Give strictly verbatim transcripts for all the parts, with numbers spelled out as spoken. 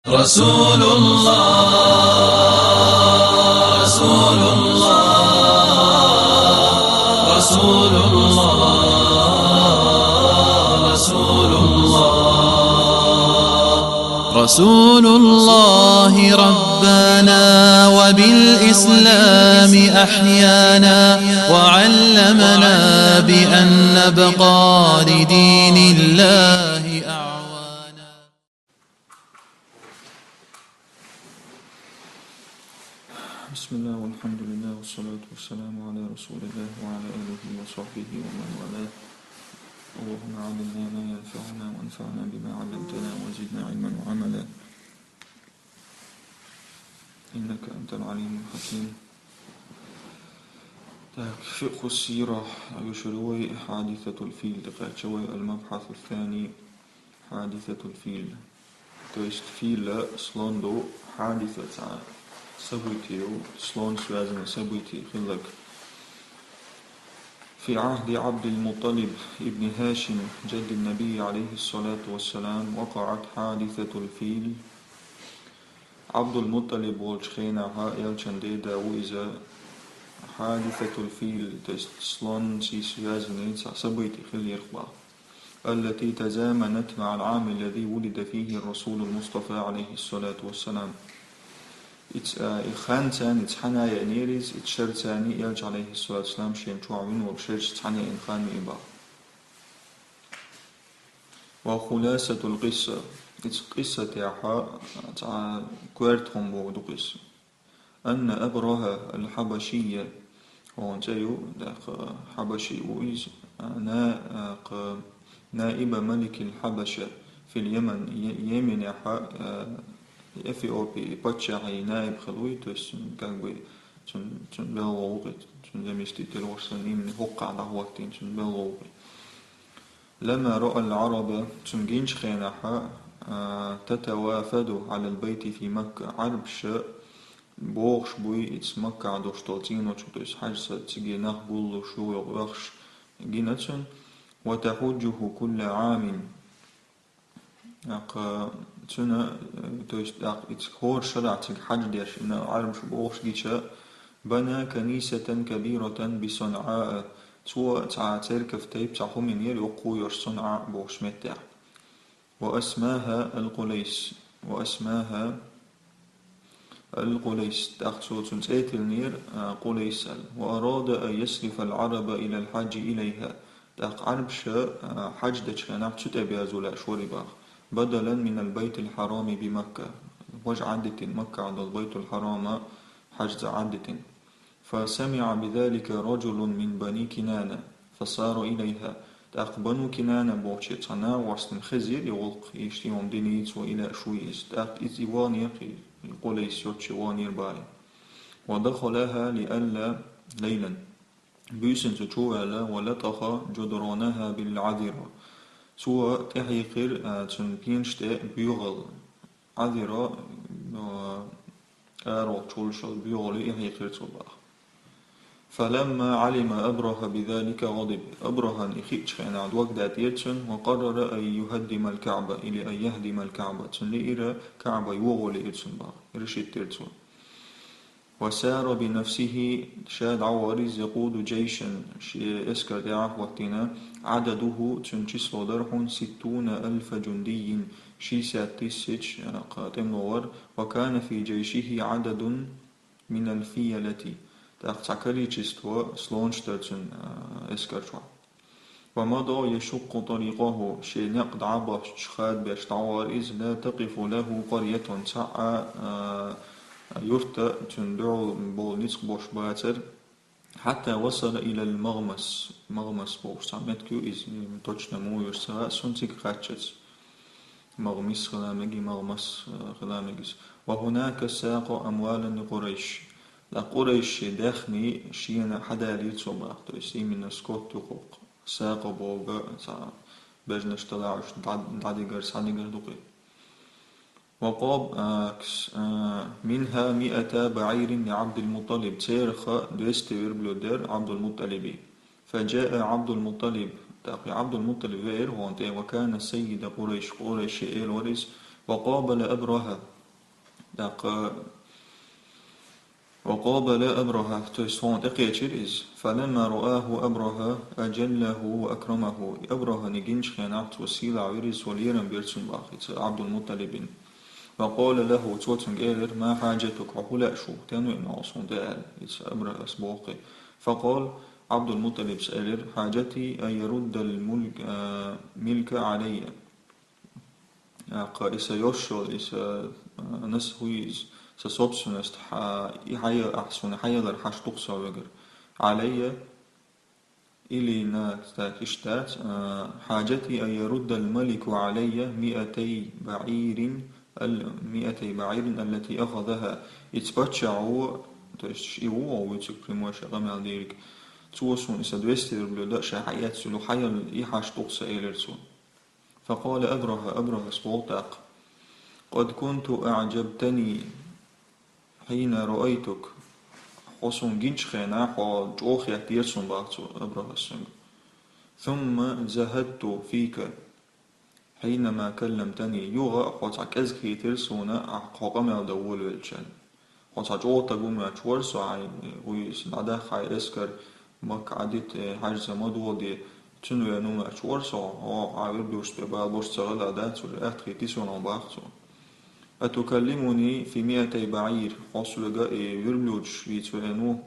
رسول الله، رسول الله، رسول الله، رسول الله. رسول الله ربانا وبالإسلام أحيانا، وعلمنا بأن نبقى لدين الله أعوانا. بسم الله والحمد لله والصلاة والسلام على رسول الله وعلى آله وصحبه ومن والاه. اللهم علمنا ما ينفعنا وانفعنا بما علمتنا وزدنا علما وعملا. إنك أنت العليم الحكيم. Так, فقه السيرة, а, يشروي حادثة الفيل, تقرأ المبحث الثاني. حادثة الفيل. То есть фил, слон ду, хадиса цхьа событие, слон связанный событие, хиллак. في عهد عبد المطلب ابن هاشم جد النبي عليه الصلاة والسلام وقعت حادثة الفيل. Абдул-Мутталиб волчу хенахь элчан деда ву иза. حادثة الفيل, то есть слонций связанный цхьа событие хиллера боху. التي تزامنت مع العام الذي ولد فيه الرسول المصطفى عليه الصلاة والسلام. Иц-, а, и хан царна цхьаьна яьнера иза, и шар царна элча, алейхиссалату вассалам, шен чохь вина волу шераш цхьаьна яьна хан ю и боху. وخلاصة القصة. Иц-, къиссатехь цхьа коьрта хӀума боху ду къиса. أن أبرهة الحبشي, хьуна цӀе ю, тӀаккха хьабаши ву иза, на-, кха, نائب ملك الحبشة في اليمن, Е-, Йеменехь, а, Эфиопи паччахьан наиб хилла вуй, то есть, как бы, цун, цун белхало ву кхи, цун заместитель ву, шен имни хӀокхахь дӀахӀоттийна цун белхало ву кхи. لما رأى العرب, цунна гинчу хенахь, а, تتوافد على البيت في مكة, Ӏарбаша бохуш буй иза Маккахь долуш долу цӀийночу, то есть хьаьжцӀа цига нах гуллуш, юха-юха оьхуш гина цунна, وتحجه كل عام. ТӀаккха цуьнан, э, то есть тӀаккха иза хӀора шарахь цига хьаьж деш, и Ӏарбаша бохуш гича, بنى كنيسة كبيرة بصنعاء, цо цхьа церковь тайпа цхьа хӀума йинера, йоккха йолуш Сонъа бохучу меттехь. وأسماها القليس. وأسماها القليس. ТӀаккха цо цуьнан цӀе тиллинера, а, Къулайс аьлла. وأراد أن يصرف العرب إلى الحج إليها. ТӀаккха Ӏарбаша, а, хьаьж дечу хенахь цу тӀе берзо лаьаш вара и боху. بدلا من البيت الحرام بمكة. Важа Ӏадитина, Маккахь долу Байтул-Хьарама хьаьжцӀа Ӏадитина. فسمع بذلك رجل من بني كنانة فسار إليها. ТӀаккха Бану Кинана бохучу цхьа нахвастина хезира и гӀуллакх, иштта и хӀума динийца ву и лаьаш вуй иза. ТӀаккха иза и ваханера кхин, и Къулайс йоццуш ваханера боху. ودخلها ليلا, ليلا. Буьйсанна цу чу а ваьлла, ولطخ جدرانها بالعذرة. Цо тӀехьийкхира, а, цуьнан пенаш тӀе боьхалла. Ӏазира, а, арахь чу волуш йолу боьхалла тӀехьийкхира цо боху. فلما علم أبرهة بذلك غضب. Абрахьана и хиъчу хенахь дог датӀийра цуьнан, وقرر أن يهدم الكعبة, или أن يهدم الكعبة. Цуьнан лиира Каъба йогӀо лиира цуьнан боху. Решить дира цо. وسار بنفسه, ша дӀавахара иза, يقود جيشا, шен эскар тӀехьа хӀоттийна, عدده, цуьнан число дара хьуна, ستون ألف جندي, шестьдесят тысяч, а, кха тӀемало вара, وكان في جيشه عدد من الفيلة, тӀаккха цхьа количество слонаш дара цуьнан, а, эскар чохь. ومضى يشق طريقه, шен некъ дӀа а бохуш, хадабеш дӀавахара иза, لا تقف له قرية, цхьа а, а, юрт а цуьнан дуьхьал болу ницкъ болуш бацара. حتى وصل إلى المغمس. Магъмас бохуш цхьа меттиг ю иза, точно муха ю ца хаьа суна, цига кхаьчча. Магъмис хила мега, Магъмас, а, хила мега иза. وهناك ساق أموالا لقريش. ТӀаккха Къурайшийн даьхни шена хьадалийра цо боху, то есть именно скот ю кху. Сакъа боху цхьа бежнаш талахь уьш дӀа-, дӀадигар, схьадигар ду кхин. وقاب-, а, кс-, а, منها مئتا بعير لعبد المطلب. Церах двести верблюд дара Абдул-Мутталиби. فجاء عبد المطلب. ТӀаккха Абдул-Мутталиб веара хьуна тӀе, وكان سيد قريش, Къурайшийн эла вара иза, وقابل أبرهة. ТӀаккха وقابل أبرهة, то есть хьона тӀекхечира иза. فلما رآه أبرهة أجله وأكرمه. И Абрахьана гинчу хенахь цо сийлахь вира иза, цо лерам бира цунна боху, иза Ӏабдул-МутӀалибна. وقال له, цо цуьнга элира: ما حاجتك, хьо хӀун лаьа шу, стенна веана хьо суна тӀе аьлла, иза Абрахьас боху-кх. فقال, Ӏабдул-МутӀалибас элира: حاجتي أن يرد الملك، а, ملكي علي. ТӀаккха и сан йолуш йолу, и сан, а, нас хӀу иза, сан собственность, хьа-, и хьая-, ахь суна хьаялар хьаш ду-кх со вегар. علي, или на, так, иштта дац, а, حاجتي أن يرد الملك علي مائتي بعير، ال-، مائتي بعير التي أخذها. Иза паччахьо, то есть и ву, вуьйцург прямой шен къамел дийриг. Цо суна и сан двести верблюда ша хьаэцна, хьаяла и хьаш ду-кх сан, элира цо. فقال أبرهة, Абрахьас боху тӀаккха: قد كنت أعجبتني حين رأيتك. Хьо суна гинчу хенахь хьо чӀогӀа хеттера суна, боху цо, Абрахьас цуьнга. ثم زهدت فيك حينما كلمتني. Юха хьо цхьа кӀезиг хийтира суна, ахь хьо къамел дан волавелча. Хьо цхьа чӀогӀа стаг ву моьттуш вара со, хьайн, вуй, дӀадахьа хьайн эскар, Макка Ӏадита, э, хьаьжцӀа ма доладе, цуьнан веана ву моьттуш вара со, хьо, хьан верблюдашца бала бош ца хилла, да, цуьнан атта хийтира суна, боху цо. أتكلمني في مائتي بعير, хьо соьга и верблюдаш вийца веана ву,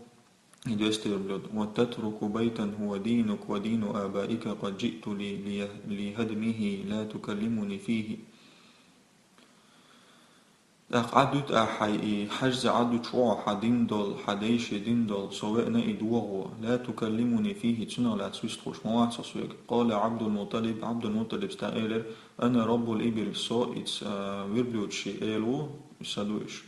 и двести верблюд. وتترك بيتا هو دينك ودين آبائك قد جئت لي-، لي-، لهدمه لا تكلمني فيه. ТӀаккха Ӏадвуьту ахь хьайн и хьаьжцӀа, Ӏадвуьтуш ву хьо хьан дин долу, хьан дайшин дин долу, со веана и догӀо. لا تكلمني فيه, цунах лаьцна вистхуьлуш ма вац хьо соьга. قال عبد المطلب, Ӏабдул-МутӀалибас тӀаккха элира: أنا رب الإبل, со иза, а, верблюдашийн эла ву, и сан ду уьш.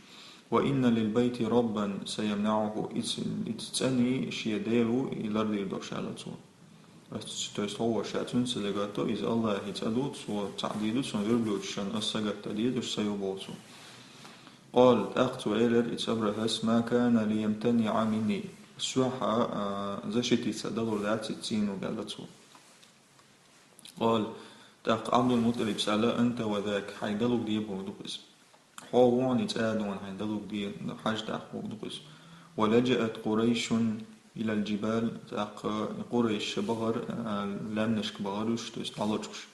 وإن للبيت ربا سيمنعه, иза, иза цӀанийн шен дела ву, и лардийр долуш, аьлла цо. Ас, то есть, хьо ву ша цуьнца ца дагатто, иза АллахӀан цӀа ду, цо цхьаъ дийр ду суна верблюдашна, ас сагатдан дезаш, сан ю, боху цо. قال, тӀаккха цо элира, иза Абрахьас: ما كان ليمتنع مني. Соьх, а, защититься далур дац иза цӀийниг, аьлла цо. قال, тӀаккха Ӏабдул-МутӀалибас аьлла: أنت وذاك, хьайн далург де бохург ду-кх иза. Хьо ву хьуна и цӀа а ду хьуна, хьайн далург де, хьажа тӀаккха бохург ду-кх иза. ولجأت قريش إلى الجبال, тӀаккха къурайшаш бахара, а, лаьмнашка бахара уьш, то есть дӀалочкъуш.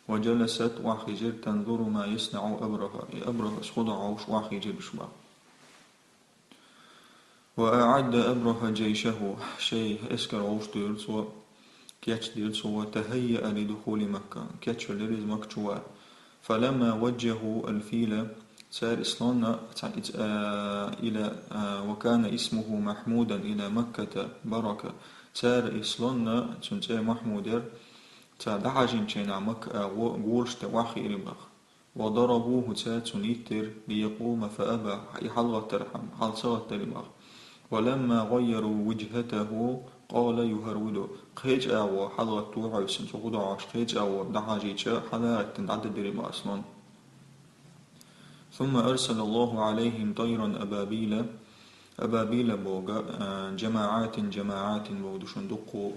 وجلست, охьахийтира, تنظر ما يصنع أبرهة, и Абрахьас хӀун до хьовсуш охьахийтира уьш, боху. وأعد أبرهة جيشه, шайн эскар вовшах дора цо, кечдира цо, وتهيأ لدخول مكة, кечвелира иза Макка чу ван. فلما وجهوا الفيل, цара и слон, цхьа, а, إلى, а, وكان اسمه محمودا إلى مكة بركة, цара и слон, цуьнан цӀе Махьмуд яра, цара дӀахьажийначу хенахь Макка агӀо гулаш тӀе охьахиира, боху. وضربوه, цара цунна йиттира, ليقوم فأبى, и хьалагӀаттархьама, хьала ца гӀаттара, боху. ولما غيروا وجهته قال يهرول, кхечу агӀор хьалагӀатто хьаьвсина, цо хӀун до хьовсуш, кхечу агӀор дӀахьажийча, хьалагӀаьттина дӀададира, боху, слон. ثم أرسل الله عليهم طيرا أبابيل, أبابيل бохург, а, جماعات جماعات бохург ду шуна, дуккха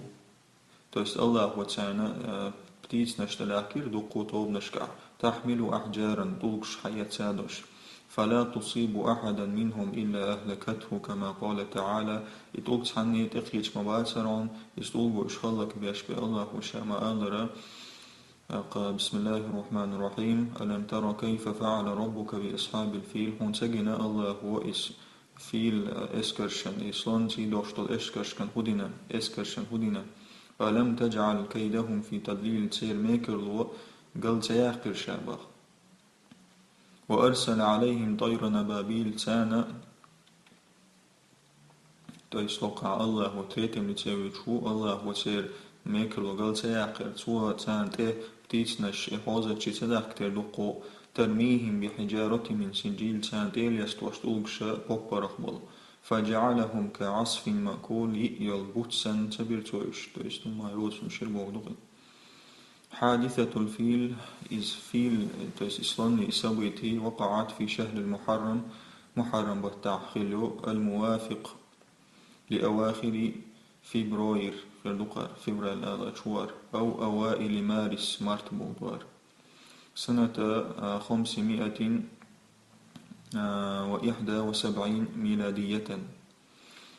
То есть АллахӀа царна, э, птицанаш тӀелаьхкира дуккха тобанашкахь, تحمل أحجارا, тӀулгаш хьаэца долуш. فلا تصيب أحدا منهم إلا أهلكته، كما قال تعالى, и тӀулг цхьанне а тӀекхеча ма бацара хьуна, иза тӀулго уьш хӀаллакбеш бен АллахӀа ша ма-аллара. Аккха, بسم الله الرحمن الرحيم. ألم تر كيف فعل ربك بأصحاب الفيل؟ ХӀунда ца гина АллахӀа иза фил, э, эскаршна, и слонца дош долу эскаршна хӀун дина, эскаршна хӀун дина. ألم تجعل كيدهم في تضليل, церан мекарло гал ца яьккхира ша, боху. وأرسل عليهم طيرا أبابيل, царна, то есть локхахь АллахӀа третьем лице вуьйцуш ву, АллахӀа церан мекарло гал ца яьккхира, цо царна тӀе птицанаш, и хьозачий ца дахкийтира дуккха, ترميهم بحجارة من سجيل, царна тӀе лестош тӀулгаш поппарх болу. فجعلهم كعصف مأكول, йиъ йолу буц санна ца бира цо уьш, то есть, ну, ма йоцун шира бохург ду-кх. حادثة الفيل, иза фил, то есть и слонан и событие, وقعت في شهر المحرم, Мухьаррам баттахь хилла ю, الموافق لأواخر فبراير, хир ду-кх хӀара, февраль ала чу вара, أو أوائل مارس, март бохург вара. سنة, а, خمسمائة, а, ва ихьда ва сабъин миладиятан.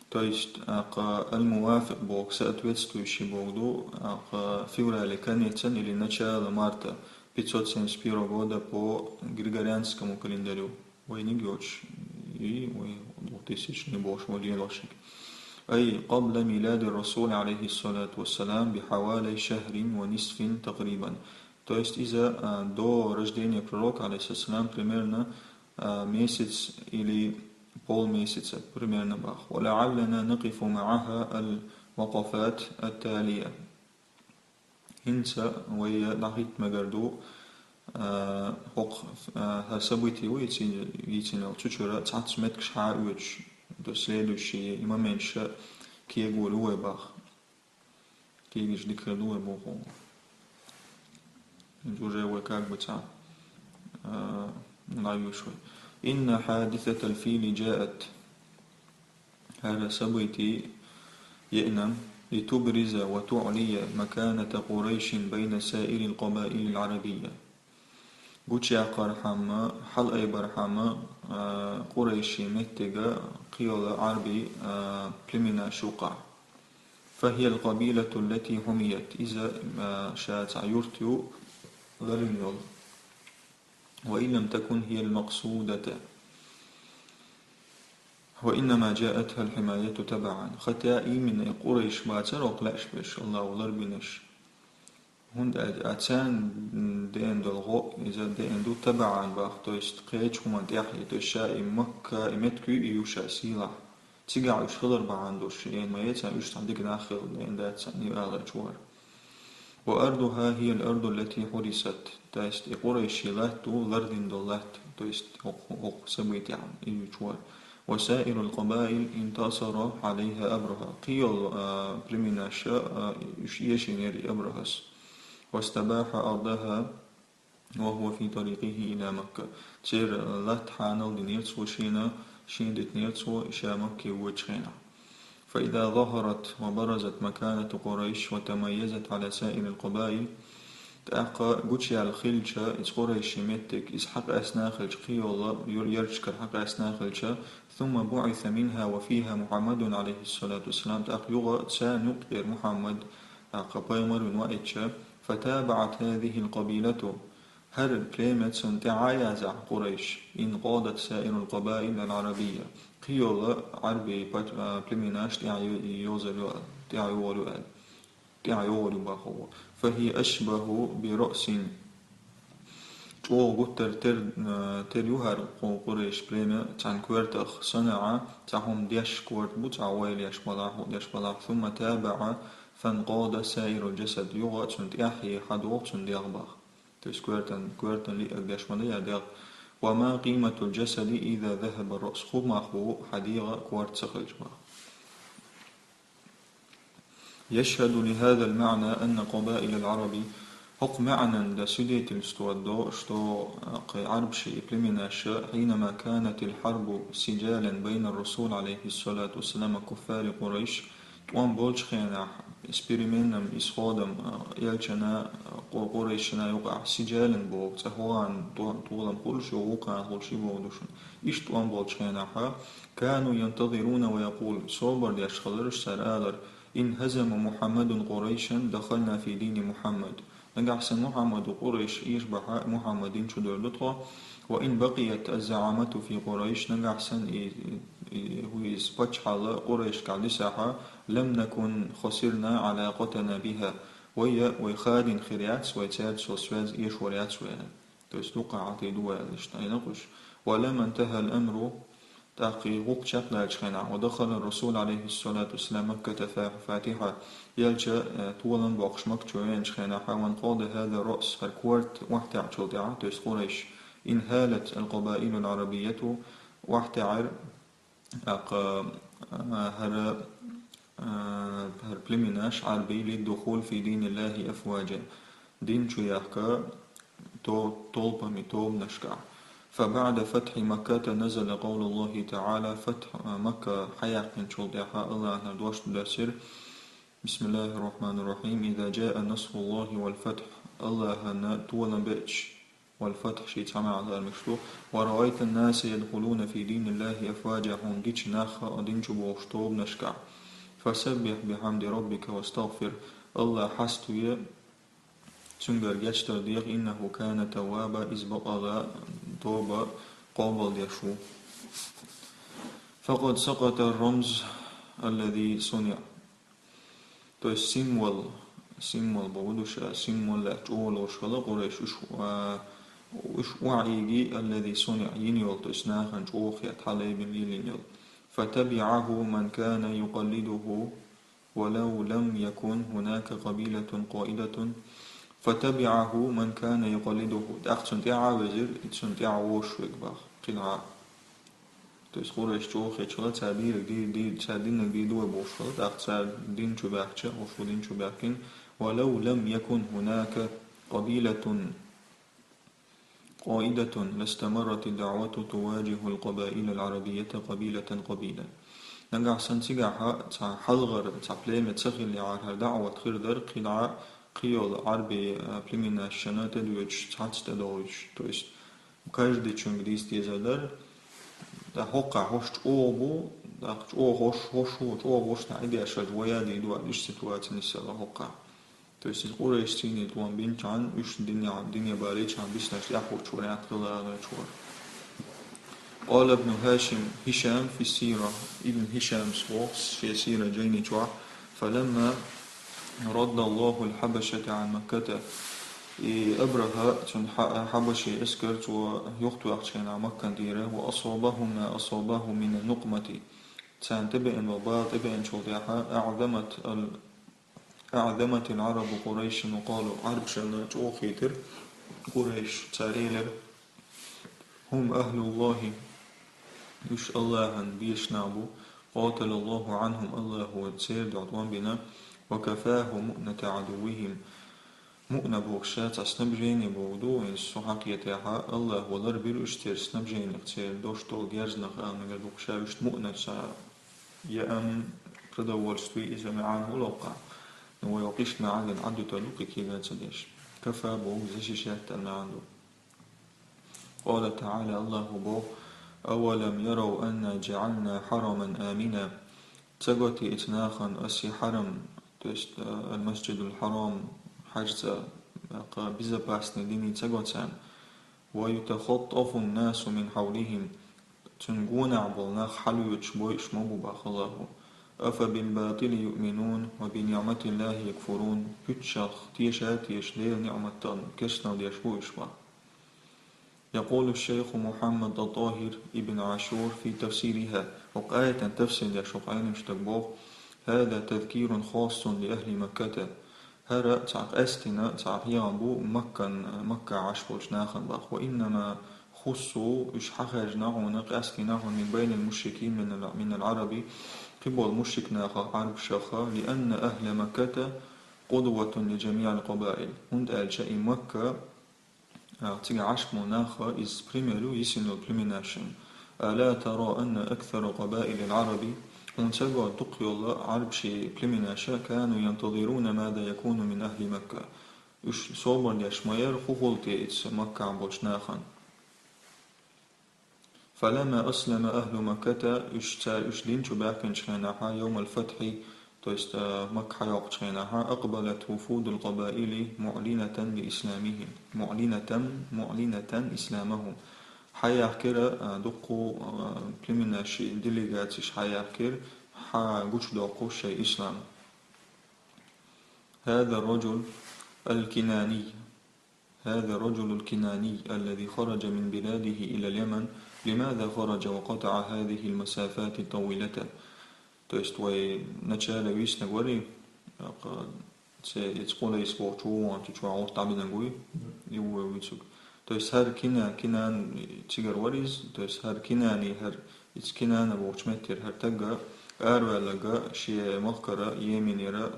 То есть, а, кха аль-мувафикъ боху, соответствующий боху ду, а, кха феврале конецан или начало марта пятьсот семьдесят первого года по григорианскому календарю. Вайниг йоцуш, и вай двухтысячный бохуш вай лелошиг. Ай къабла милади Расул, алейхиссалату вассалам, бихьавалай шахрин ва нисфин такърибан. То есть иза, а, до рождения пророка, алейхиссалам, примерно, а, месяц или полмесяца, примерно бах. Ва ла'аллана накъифу ма'аха аль-вакъафат ат-талия. ХӀинца вай дӀахӀитта мегар ду, а, хӀокху, а, хӀара событие ву йици-, йицинарг, цу чуьра цхьацца меттигаш хьаоьцуш, то следующие и моменташ кегор ю вай бах. Кегийча дика хир ду вай боху. Уже вай как бы цхьа, а, дӀайоьшу вай. Инна хьадисатал фили джаат. ХӀара событие еана, литубриза ва ту'лия маканата Къурайшин байна саирил къабаилил Ӏарабия. Гучуяккхархьама, хьалаайбархьама, а, Къурайши меттига кхийолу Ӏарби, а, племенаш юкъахь. Фахиял къабилату ллати хьумият. Иза, а, ша цхьа юрт ю ларвина йолу. Ва ин лам такун хиял макъсудата. Ва иннама джаатхал хьимаяту табаан. Хотя именно и Къурайш бацара хӀокху лаьаш берш, Аллахо ларбинарш. ХӀунда аьлча царна деана долу гӀо, иза деана ду табаан бах, то есть кхечу хӀуманна тӀаьхье, то есть ша и Макка, и меттиг ю, и ю ша сийлахь. Цигахь уьш хилар бахьана долуш, шен ма яцара уьш цхьа дика нах хила, деана дац царна и аларчу вара. Ва ардуха хиял арду ллати хьурисат, то есть и Къурайши латта ву лардина долу латта, то есть хӀокху, хӀокху событиехь и ю чу вара. Ва саирул къабаил интасара Ӏалайха Абраха. Кхийолу, а, племенаш, а, уьш эшийнера и Абрахас. Вастабаха ардаха ва хува фи тарикихи ила Макка. Церан латта хьанал динера цо шена, шена дитинера цо ша Макке воьдучу хенахь. فإذا ظهرت وبرزت مكانة قريش وتميزت على سائر القبائل. ТӀаккха гучуяьлла хилча, иза Къурайши меттиг, иза хьакъаьстина хилча, кхийолу юр-, ярташкара хьакъаьстина хилча, ثم بعث منها وفيها محمد عليه الصلاة والسلام, тӀаккха юха царна юккъера Мухьаммад, тӀаккха пайхамар вина ваийтча, فتابعت هذه القبيلة, хӀара племя цунна тӀаьхьа а яьзна Къурайш, انقادت سائر القبائل العربية, кхийолу Ӏарби пач-, а, племенаш тӀаьхьа йо-, йозар ю аьлла, тӀаьхьа йогӀур ю аьлла, тӀаьхьа йогӀур ю бахо. فهي أشبه برأس. ЧӀогӀа гуттар тер, а, тер ю хӀара къу-, Къурайш племя цхьана коьртах, صنع, цхьа хӀума деш корта бу, цхьа ойла еш балахь, хӀума деш балахь. ثم تابع فانقاد سائر الجسد. Юха цунна тӀаьхье хьадогӀу цунна дегӀ бах. То есть коьртан, коьртан лиъаг деш ма ду я дегӀ. وما قيمة الجسد إذا ذهب الرأس. ХӀун мах бу хьан дегӀан корта ца хилча бах. يشهد لهذا المعنى أن قبائل العرب. ХӀокху маьӀнан дан свидетельство до, что, а, кхин Ӏарбаши и племенаша, حينما كانت الحرب سجالا بين الرسول عليه الصلاة والسلام وكفار قريش, тӀом болчу хенахь, с переменным исходом, а, элчана, а, къу-, къурайшина юкъахь сиджалан боху, цӀа хӀокхана тӀо-, тӀолам хуьлуш, юха вукхана хуьлуш и боху ду шуна. Иштта тӀом болчу хенахь, كانوا ينتظرون ويقول, собар деш хилараш цара алар: إن هزم محمد قريشا دخلنا في دين محمد. Нагахь сан Мухьаммаду Къурайш эшабахьа, Мухьаммад дин чу дер ду тхо. وإن بقيت الزعامة في قريش, нагахь сан и, и, и, хӀу иза пачхьалла Къурайшкахь дисахьа, لم نكن خسرنا علاقتنا بها. Вай, вай хадийна хир яц, вай цаьрца связь эшор яц вай аьлла. То есть дукха хьалхе ду вай аьлла иштта Ӏийна кхуьш. ولما انتهى الأمر, тӀаккха и гӀуллакх чекхдаьллачу хенахь, ودخل الرسول عليه الصلاة والسلام مكة فا-، فاتحا, элча, э, толам боккхуш Макка чу веанчу хенахь, وانقاد هذا الرأس, хӀара корта охьатаьӀначул тӀаьхьа, то есть Къурайш, انهالت القبائل العربية, охьатаьӀира, тӀаккха, э, хӀара, э, хӀара племенаш Ӏарбий, للدخول في دين الله أفواجا, дин чу яхка то-, толпами, тобанашкахь. فبعد فتح مكة نزل قول الله تعالى, фатхь, а, Макка хьаяьккхинчул тӀаьхьа Аллахьан дош доссира: بسم الله الرحمن الرحيم. إذا جاء نصر الله والفتح. Аллахьан толам беача, والفتح шийца маӀан лармаш ду. ورأيت الناس يدخلون في دين الله أفواجا хьуна гича нах а дин чу бохуш тобанашкахь. فسبح بحمد ربك واستغفره Аллах хьаставе, цуьнгара гечдар деха, إنه كان توابا иза бакъала тоба къобалдеш ву. فقد سقط الرمز الذي صنع То есть символ, символ боху ду ша, символ лаьтта чӀогӀа лоруш хила Къурайш, уьш, а, уьш охьаийги الذي صنع йина йолу, то есть нахана чӀогӀа хетта хьалаайбина лелийна йолу. فتبعه من كان يقلده ولو لم يكن هناك قبيلة قائدة فتبعه من كان يقلده ТӀаккха цунна тӀаьхьа а везира, и цунна тӀаьхьа вогӀуш верг боху, кхидӀа а. То есть Къурайш чӀогӀа хеташ хила, цара дийриг ди-, ди-, цара динниг дийр ду вай бохуш хила, тӀаккха цара дин чу баьхча, хӀуш ву дин чу баьхкина, ولو لم يكن هناك قبيلة قائدة لاستمرت الدعوة تواجه القبائل العربية قبيلة قبيلة. Нагахь санна цигахь цхьа хьалхара, цхьа племя ца хиллехьара, хӀара даӀват хир дара кхидӀа а, кхийолу Ӏарби, а, племенашна тӀедоьдуш, цхьацца тӀедовлуьйтуш. То есть каждыйчуьнга дийца дезар дара, ткъа хӀокхахь хӀорш чӀогӀа бу, тӀаккха чӀогӀа хӀорш, хӀорш ву, чӀогӀа хӀоршна Ӏи деш хилча, вай а дийр ду аьлла, иштта ситуаци нисъелла хӀокхахь. То есть иза Къурайш цийна тӀом бинчахьана, уьш дине, дине балийчахьана, биснарш тӀехь хӀуъучу вариант хила а гӀерташ вара. قال ابن هاشم، هشام في السيرة، ابن هشام боху шен сира жайни чохь, فلما رد الله الحبشة عن مكة И Абрахьа цуьнан хьа-, хьабаши эскар цо юхатоьхчу хенахь Маккан тӀера, وأصابهم ما أصابهم من النقمة царна тӀебеана бала тӀебеанчул тӀаьхьа, أعظمت ال-، أعظمت العرب قريشا وقالوا Ӏарбашна чӀогӀа хийтира Къурайш, цара элира: هم أهل الله уьш Аллахьан дезаш нах бу, قاتل الله عنهم Аллахо церан дуьхьа тӀом бина, وكفاه مؤنة عدوهم Муъна бохуш ша цхьа снабжение боху ду, иза со хьакхетахь, Аллахо ларбира уьш церан снабженех, церан дош долу герзанах ала мегар ду ша уьш муъна цхьа яам продовольствие иза маьӀна хӀун локха. Ну вай окхишта маьӀна ган Ӏаддуьтур ду кхин кега ца деш. Кафа боху защищать аьлла маьӀна ду. قال تعالى Аллахо боху: أولم يروا أنا جعلنا حرما آمنا Ца го те иза нахана аса и хьарам, то есть, а, المسجد الحرام, хьаьжцӀа, а, безопасный дина ца го царна. ويتخطف الناس من حولهم Цуьнан гонахь болу нах хьалоьцуш бойуш ма бу боху Аллахо. أفبالباطل يؤمنون وبنعمة الله يكفرون Пуьччалх теша а теша Делан ниъматан керстанал деш бу уьш боху. يقول الشيخ محمد الطاهر ابن عاشور في تفسيرها хӀокху аятан тафсир деш хӀокху Ӏелам стага боху: هذا تذكير خاص لأهل مكة ХӀара цхьа къаьстина, цхьа хьехам бу Маккан, Маккахь Ӏаш болчу нахана боху. وإنما خصوا уьш хьахаьжна хьуна, къаьстина хьуна من بين المشركين من ال-، من العرب кхиболу мушрик нахах, Ӏарбашах, لأن أهل مكة قدوة لجميع القبائل хӀунда аьлча и Макка А, цига Ӏаш болу нах, иза пример ю йисина йолу племенашна. ألا ترى أن أكثر قبائل العرب Хьуна ца го дукха йолу Ӏарбашийн племенаш كانوا ينتظرون ماذا يكون من أهل مكة Уьш собар деш ма яра, хӀун хуьлу те иза Маккахь болчу нахана. فلما أسلم أهل مكة уьш, цара уьш дин чу баьхкинчу хенахь, يوم الفتح то есть, а, Макка хьайоккхучу хенахь, أقبلت وفود القبائل معلنة بإسلامهم معلنة معلنة إسلامهم хьаяьхкира, а, дуккха, а, племенашийн делегацеш хьаяьхкира, хьагучудоккхуш шайн ислам. هذا الرجل الكناني هذا الرجل الكناني الذي خرج من بلاده إلى اليمن لماذا خرج وقطع هذه المسافات الطويلة То есть вай начале виснаг вари, акъ, цӀе, иза Къулайс бохучу вон, цу чохь гӀурт дӀабинаг вуй, и ву вай вуьйцург. То есть хӀара Кина-, Кинан цигара вара иза, то есть хӀара Кинани, хӀара иза Кинана бохучу меттера хӀара тагга араваьллага шен махкара Йеменера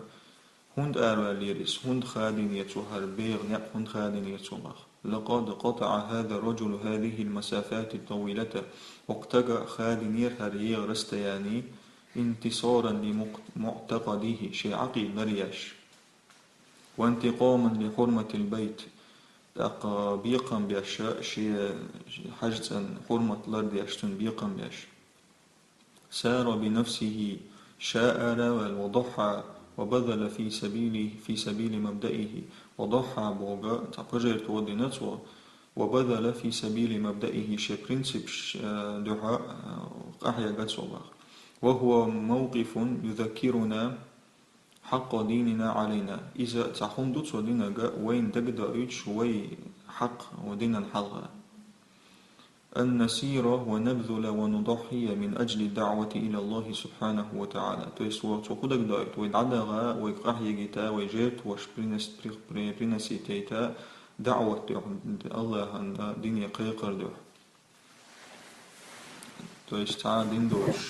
ХӀунда араваьллера иза? ХӀунда хадийнера цо хӀара бегӀа некъ, хӀунда хадийнера цо боху? لقد قطع هذا الرجل هذه المسافات الطويلة хӀокху тага хадийнера хӀара егӀа расстояние انتصارا لمعتقده шен Ӏакъида ларъеш. وانتقاما لحرمة البيت ТӀаккха бекхам беш, шен хьажцӀен хьурмат лардеш, цунна бекхам беш. سار بنفسه, ша араваьлла, وضحى وبذل في سبيله، في سبيل مبدئه, وضحى боху, цхьа пожертвовать дина цо, وبذل في سبيل مبدئه, шен принципаш, э, дуьхьа, э, къахьега цо боху. وهو موقف يذكرنا حق ديننا علينا. Иза цхьа хӀума ду цо динарг, вайна дагадоуьйтуш вай хьакъ вай динан хьалха. أن نسير ونبذل ونضحي من أجل الدعوة إلى الله سبحانه وتعالى. То есть, цо хӀун дагадоуьйту, вай дӀадагӀа, вай къахьегийта, вай жертваш принес-, при-, при-, приносить яйта, даӀват дуьхьа, Аллахьан дине кхайкхар дуьхьа. То есть, цхьа дин долуш,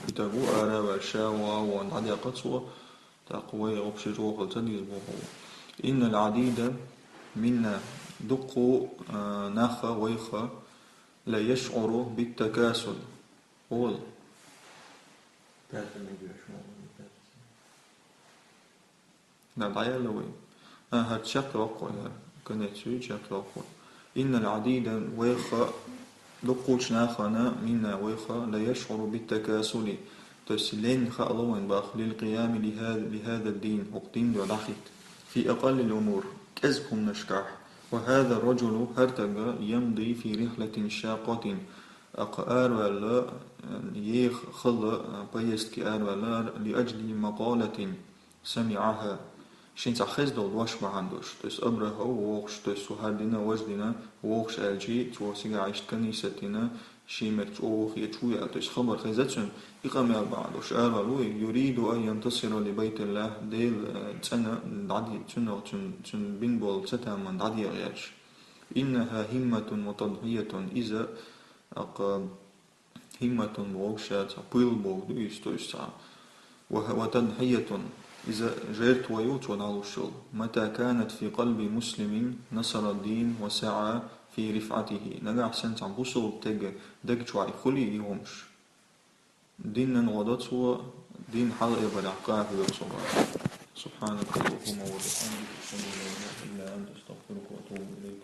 кхетарг ву, араваьлла, ша ван, ван дӀадеккха цо, тӀаккха вай общий чӀогӀа ца деза боху. إن العديد منا, дуккха а, нах вайх, لا يشعر بالتكاسل. Ола. Да, дӀаяьлла вай. А, хӀара чекхдоккху вай, хӀара конец ю чекхдоккху вай. إن العديد, вайх, дуккхачу нахана, منا, вайх, لا يشعر بالتكاسل. То есть лен хаало вайн боху, للقيام لهذا، لهذا الدين, хӀокху дин дуьхьа дӀахӀитта. في أقل الأمور, кӀезиг хӀуманашкахь. وهذا الرجل, хӀара стаг, يمضي في رحلة شاقة, тӀаккха араваьлла, еха хала поездке араваьлла, لأجل مقالة سمعها. Шен цхьа хезна долу дош бахьана долуш. То есть Абрахьа вогӀуш, то есть цо хӀара дина, важа дина вогӀуш аьлча, цо цигахь иштта канисат дина, шен меттиг чӀогӀа хеташ ву аьлла. То есть хабар хезна цунна, и къамел бахьана долуш араваьлла ву, يريد أن ينتصر لبيت الله, Делан, э, цӀена дӀаде-, цунах, цун-, цунна бина болу цатаман дӀадегӀа гӀерташ. إنها همة وتضحية, иза, аккха, همة боху ша цхьа пул боху ду иза, то есть цхьа. وه-، وتضحية, иза жертва ю цо дӀалуш йолу. متى كانت في قلب مسلم نصر الدين وسعى في رفعته. Нагахь санна цхьа бусалба стеган даг чохь хуьлий и хӀумаш, динан гӀо до цо, дин хьалаайбарехь къахьоьгу цо боху. سبحانك اللهم وبحمدك، أشهد أن لا إله إلا أنت، أستغفرك وأتوب إليك.